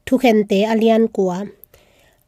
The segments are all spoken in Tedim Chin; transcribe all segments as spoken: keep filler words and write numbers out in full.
Thukhente a lian kua.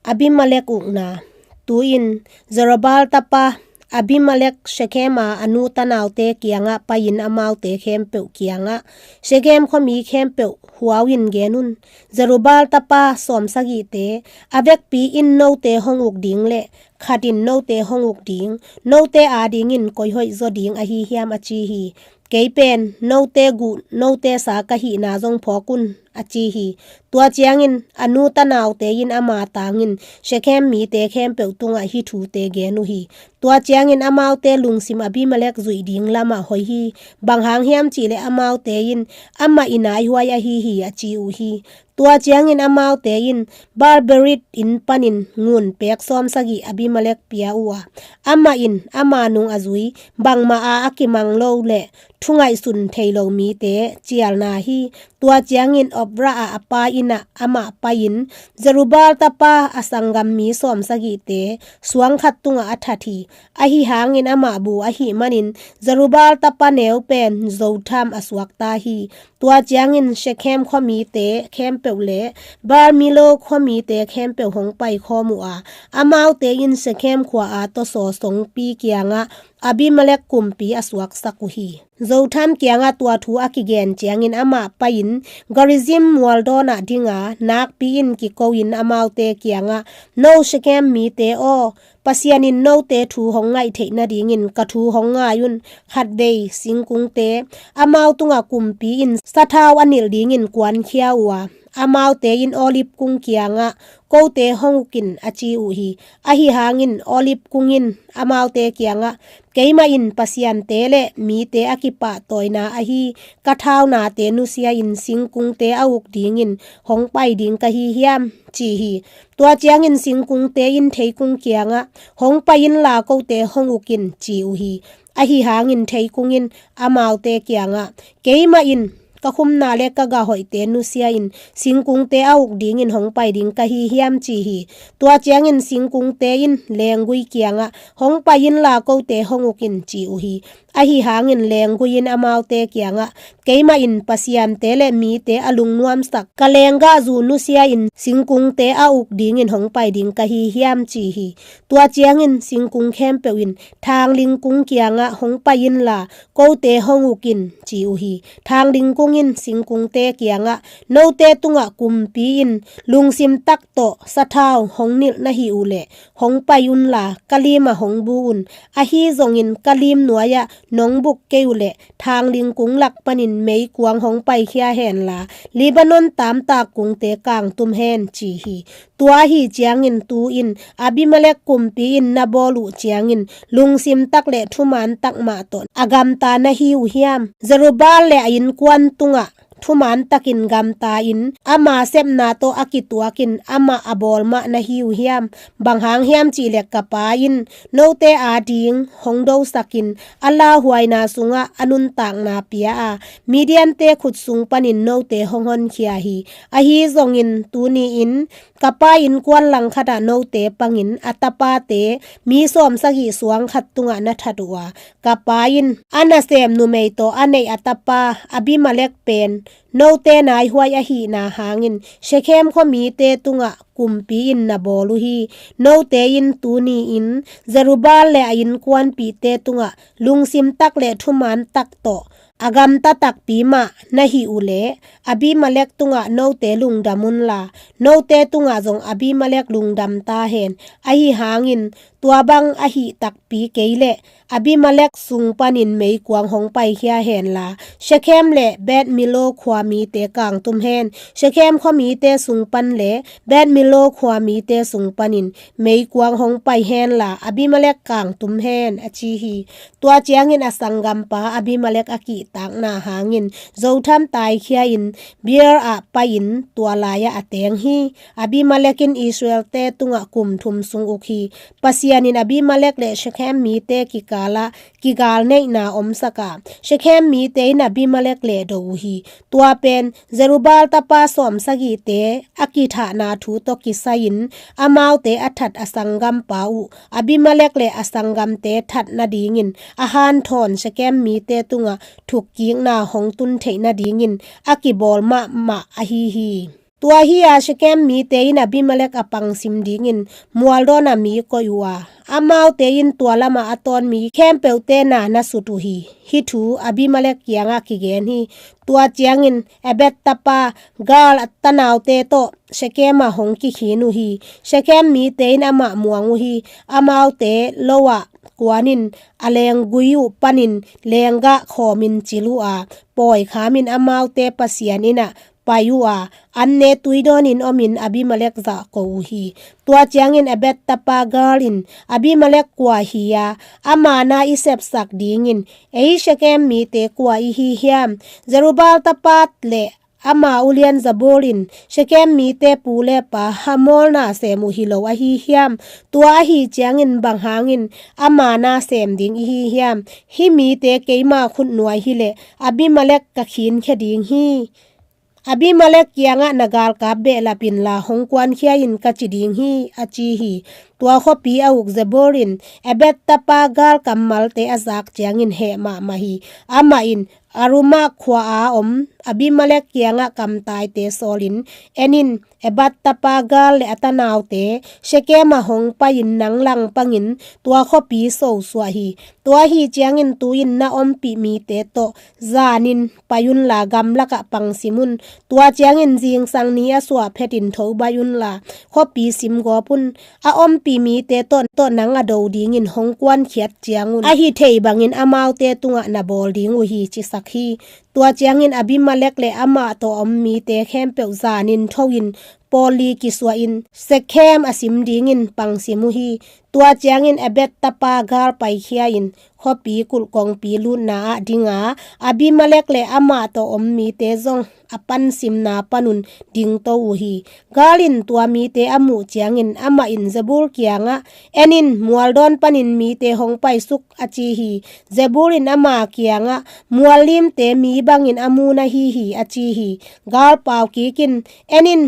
Abimelek ukna. Tu-in Jerubbaal tapa Abimelek Shekhem a a nu tanaute kiangah pai-in amaute khempeuh kiangah, Shekhem khuami khempeuh huau in gen un. Jerubbaal tapa sawmsagihte, a vekpi in note hong uk ding le khat in note hong uk ding, note adingin koi hoih zaw ding ahi hiam, a ci hi. Kei pen note guh, note sa ka hihna zong phawk un, a ci hi. Tua ciangin a nu tanaute in ama tangin Shekhem mite khempeuh tungah hih thute gen uh hi. Tua ciangin amaute lungsim Abimelek zuih ding lamah hoih hi. Bang hang hiam cihleh amaute in amah i naihuai ahi hi, a ci uh hi. Tua ciangin amaute in Baal-berith inn panin ngun pek sawmsagih Abimelek pia uh a, amah in ama nung a zui, bangmah a a kimang lo le thu ngaihsun thei lo mite cialna hi. Tua ciangin Ophrah ah a pa inn ah amah pai-in Jerubbaal tapa a sanggam mi sawmsagihte suang khat tungah a that hi. Ahi hangin amah bu ahih manin Jerubbaal tapa neu pen Jotham a suakta hi. Tua ciangin Shekhem khuamite khempeuh le Baal-millo khuamite khempeuh hong paikhawm uh a, amaute in Shekhem khua-a tawsaw songpi kiangah Abimelek kumpi a suaksak uh hi. Jotham kiangah tua thu a kigen ciangin amah pai-in Gerizim mualdawnah ding a, nakpi-in kiko-in amaute kiangah, No Shekhem mite aw, Pasian in note thu hong ngaih theih nadingin ka thu hong ngai un. Khatvei singkungte amau tungah kumpi in sathau a nilh dingin kuankhia uh a, amaute in olive kung kiangah, Kote hong uk in, a ci uh hi. Ahi hangin olive kung in amaute kiangah, Keimah in pasiante le mite a kipahtawina ahi ka thaunate nusia-in singkungte a uk dingin hong pai ding ka hi hiam? Ci hi. Tua ciangin singkungte in theikung kiangah, Hong pai inla kote hong uk in, ci uh hi. Ahi hangin theikung in amaute kiangah, Keimah in ka khumna le ka gah hoihte nusia-in singkungte a uk dingin hong pai ding ka hi hiam? Ci hi. Tua ciangin singkungte in lenggui kiangah, Hong pai inla kote hong uk in, ci uh hi. Ahi hangin lenggui in amaute kiangah, Keimah in pasiante le mite a lungnuamsak ka lenggahzu nusia-in singkungte a uk dingin hong pai ding ka hi hiam? Ci hi. Tua ciangin singkung khempeuh in thangling kung kiangah, Hong pai inla kote hong uk in, ci uh hi. Thangling kung in singkungte kiangah, Note tungah kumpi in lungsim tak tawh sathau hong nilh na hih uh leh hong pai unla ka limah hong bu un. Ahi zongin ka lim nuai-ah nong buk kei uh leh thangling kung lak panin meikuang hong paikhia henla Lebanon taamtak kungte kangtum hen, ci hi. Tua ahi ciangin tu-in Abimelek kumpi in na bawl uh ciangin lungsim tak le thuman tak mah tawh a gamta na hi uh hiam? Jerubbaal le a innkuan tungah thuman takin gamta-in ama sepna tawh a kituakin amah a bawl mah na hi uh hiam? Bang hang hiam cihleh ka pa in note ading hong dosakin a lauhuaina sungah a nuntakna pia a, Midiante khut sung panin note hong honkhia hi. Ahi zongin tuni-in ka pa innkuan langkhatah note pangin a tapate mi sawmsagih suang khat tungah na that uh a, ka pa in a nasem numei tawh a neih a tapa Abimelek pen note naihuai ahihna hangin Shekhem khuamite tungah kumpi in na bawl uh hi. Note in tuni-in Jerubbaal le a innkuanpihte tungah lungsim tak le thuman tak tawh a gamta takpi mah na hih uh leh Abimelek tungah note lungdam unla, note tungah zong Abimelek lungdam ta hen. Ahi hangin tua bang ahih takpi kei leh Abimelek sung panin meikuang hong paikhia henla Shekhem le Beth-millo khuamite kangtum hen. Shekhem khuamite sung pan le Beth-millo khuamite sung panin meikuang hong pai henla Abimelek kangtum hen, a ci hi. Tua ciangin a sanggampa Abimelek a kihtakna hangin Jotham taikhia-in Beer ah pai-in tua lai-ah a teng hi. Abimelek in Israelte tungah kum thum sung uk hi. Pasian in Abimelek le Shekhem mite kikalah kigalneihna omsak a, Shekhem mite in Abimelek lehdo uh hi. Tua pen Jerubbaal tapa sawmsagihte a kithahna thu tawh kisai-in amaute a that a sanggampa uh Abimelek le a sanggamte that nadingin a hanthawn Shekhem mite tungah thukkikna hong tun theih nadingin a kibawl mahmah ahi hi. Tua hi-a Shekhem mite in Abimelek a pangsim dingin mualdawn a mi koih uh a, amaute in tua lamah a tawn mi khempeuhte na na sut uh hi. Hih thu Abimelek kiangah kigen hi. Tua ciangin Ebed tapa Gaal a tanaute tawh Shekhem ah hong kikhin uh hi. Shekhem mite in amah muang uh hi. Amaute lo ah kuanin a lenggui uh panin lenggah khawmin cil uh a, pawi khamin amaute Pasian inn ah pai uh a, an ne tui dawnin omin Abimelek zahko uh hi. Tua ciangin Ebed tapa Gaal in, Abimelek kua hi-a, ama na i sepsak dingin ei Shekhem mite kua i hi hiam? Jerubbaal tapa le ama ulian Zebul in Shekhem mite pu le pa Hamor na sem uh hi lo ahi hiam? Tua ahi ciangin bang hangin ama na sem ding i hi hiam? Hih mite keima khutnuai hileh Abimelek ka khinkhia ding hi. Abimelek kiangah na galkap behlap inla hong kuankhia in ka ci ding hi, a ci hi. Tua khuapi a uk Zebul in Ebed tapa Gaal kammalte a zak ciangin heh mahmah hi. Amah in Arumah khua-a om Abimelek kiangah kamtaite sawlin, en in, Ebed tapa Gaal le a tanaute Shekhem ah hong pai-in nang langpangin tua khuapi sosuah hi. Tua ahi ciangin tu-in na ompih mite tawh zanin pai unla gamlakah pangsim un. Tua ciangin zingsang ni a suah phetin tho baih unla khuapi simgawp un. A ompih mite tawh, tawh nang a do dingin hong kuankhiat ciang un. Ahi thei bangin amaute tungah na bawl ding uh hi, cisak hi. Tua ciangin Abimelek le amah tawh a om mite khempeuh zanin tho-in pawl li kisuahin Shekhem a sim dingin pangsim uh hi. Tua ciangin Ebed tapa Gaal paikhia in khuapi kulh kongpi lutna ah dinga, Abimelek le amah tawh om mite zong a pansimna panun dingto uh hi. Gaal in tua mite a muh ciangin amah in Zebul kiangah, en in, mualdawn panin mite hong paisuk, a ci hi. Zebul in ama kiangah, muallimte mi bangin a mu na hi hi, a ci hi. Gaal pau kik in, en in,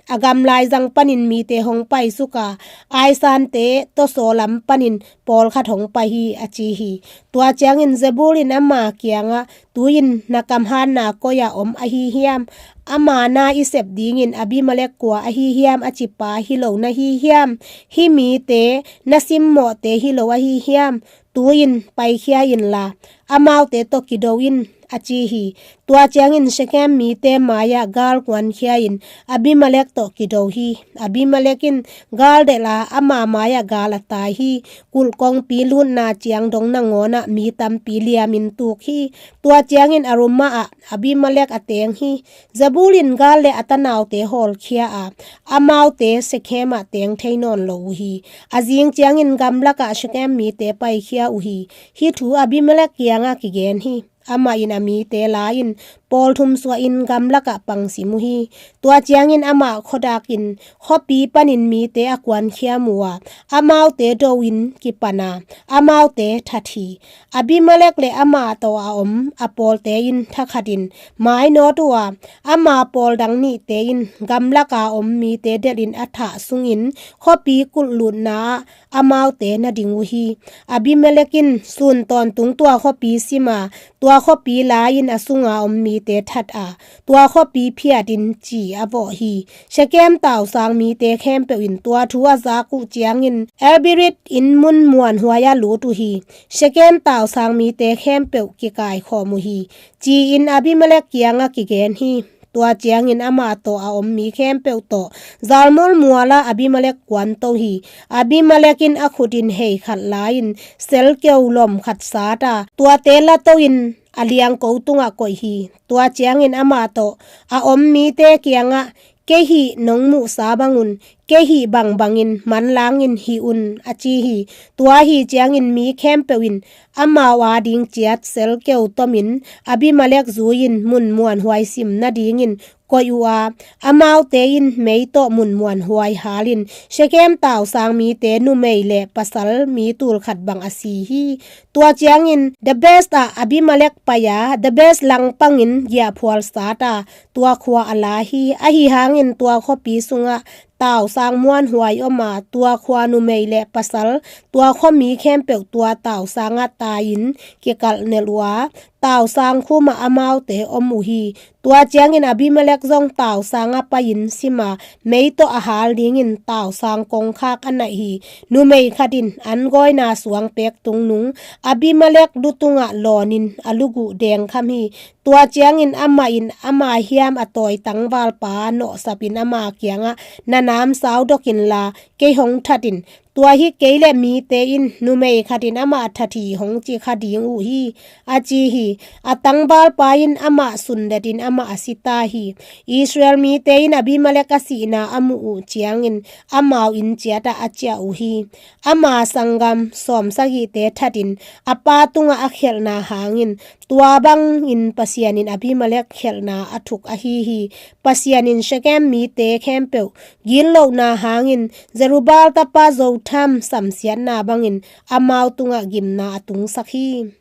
a gamlaizang panin mite hong paisuk a, aisante tawsaw lam panin pawlkhat hong pai hi, a ci hi. Tua ciangin Zebul in ama kiangah, tu-in na kamhatna koi-ah om ahi hiam? Ama na i sep dingin Abimelek kua ahi hiam a cipa hi lo na hi hiam? Hih mite na simmawhte hi lo ahi hiam? Tu-in paikhia inla amaute tawh kido in, a ci hi. Tua ciangin Shekhem mite mai-ah Gaal kuankhia in Abimelek tawh kido hi. Abimelek in Gaal delh a, ama mai-ah Gaal a tai hi. Kulh kongpi lutna ciang dong nangawnah mi tampi liamin tuk hi. Tua ciangin Arumah ah Abimelek a teng hi. Zebul in Gaal le a tanaute hawlkhia a, amaute Shekhem ah teng thei nawn lo uh hi. A zing ciangin gamlakah Shekhem mite paikhia uh hi. Hih thu Abimelek kiangah kigen hi. Amah in a mite la-in pawl thum suahin gamlakah pangsim uh hi. Tua ciangin amah khuadakin khuapi panin mite a kuankhiam uh a, amaute do-in kipan a, amaute that hi. Abimelek le amah tawh a om a pawlte in thakhatin mainawt uh a, ama pawl dang nihte in gamlaka om mite delhin a thah sungin khuapi kulh lutna ah amaute na ding uh hi. Abimelek in sun tawntung tua khuapi sim a, tua khuapi la-in a sunga om mite that a, tua khuapi phiatin ci a vawh hi. Shekhem tausang mite khempeuh in tua thu a zak uh ciangin Elberith inn mun muanhuai ah lut uh hi. Shekhem tausang mite khempeuh kikaikhawm uh hi, ci-in Abimelek kiangah kigen hi. Tua ciangin amah tawh a om mi khempeuh tawh zalmol mualah Abimelek kuanto hi. Abimelek in a khutin hei khat la-in selkeu lom khat sat a, tuate lato-in a liangko tungah koih hi. Tua ciangin amah tawh a om mite kiangah, kei hih nong muhsa bangun, kei hih bangbangin manlangin hih un, a ci hi. Tua ahi ciangin mi khempeuh in amau ading ciat selkeu tomin Abimelek zui-in mun muanhuai sim nadingin koih uh a, amaute in mei tawh mun muanhuai halin Shekhem tausang mite numei le pasal mi tul khat bang a si hi. Tua ciangin Thebez ah Abimelek pai a, Thebez langpangin giahphual sat a, tua khua a la hi. Ahi hangin tua khuapi sungah tausang muanhuai om a, tua khua numei le pasal, tua khuami khempeuh tua tausangah tai-in kikalhnelh uh a, tausang khumah amaute om uh hi. Tua ciangin Abimelek zong tausang a pai-in sim a, mei tawh a hal dingin tausang kongkhak a naih hi. Numei khat in an gawina suang pek tung nung Abimelek lu tungah lawnin a luguh dengkham hi. Tua ciangin amah in ama hiam a tawi tangvalpa nawhsapin ama kiangah, "Na namsau dok inla, kei hong that in. Tua hi kei le mite in numei khat in amah that hi hong ci kha ding uh hi," a ci hi. A tangvalpa in amah sundetin amah a si ta hi. Israel mite in Abimelek a sihna a muh uh ciangin amau inn ciatah a ciah uh hi. Ama sanggam sawmsagihte thatin a pa tungah a khialhna hangin, tua bangin Pasian in Abimelek khialhna a thuk ahi hi. Pasian in Shekhem mite khempeuh gitlohna hangin Jerubbaal tapa Jotham samsiatna bangin amau tungah gimna a tungsak hi.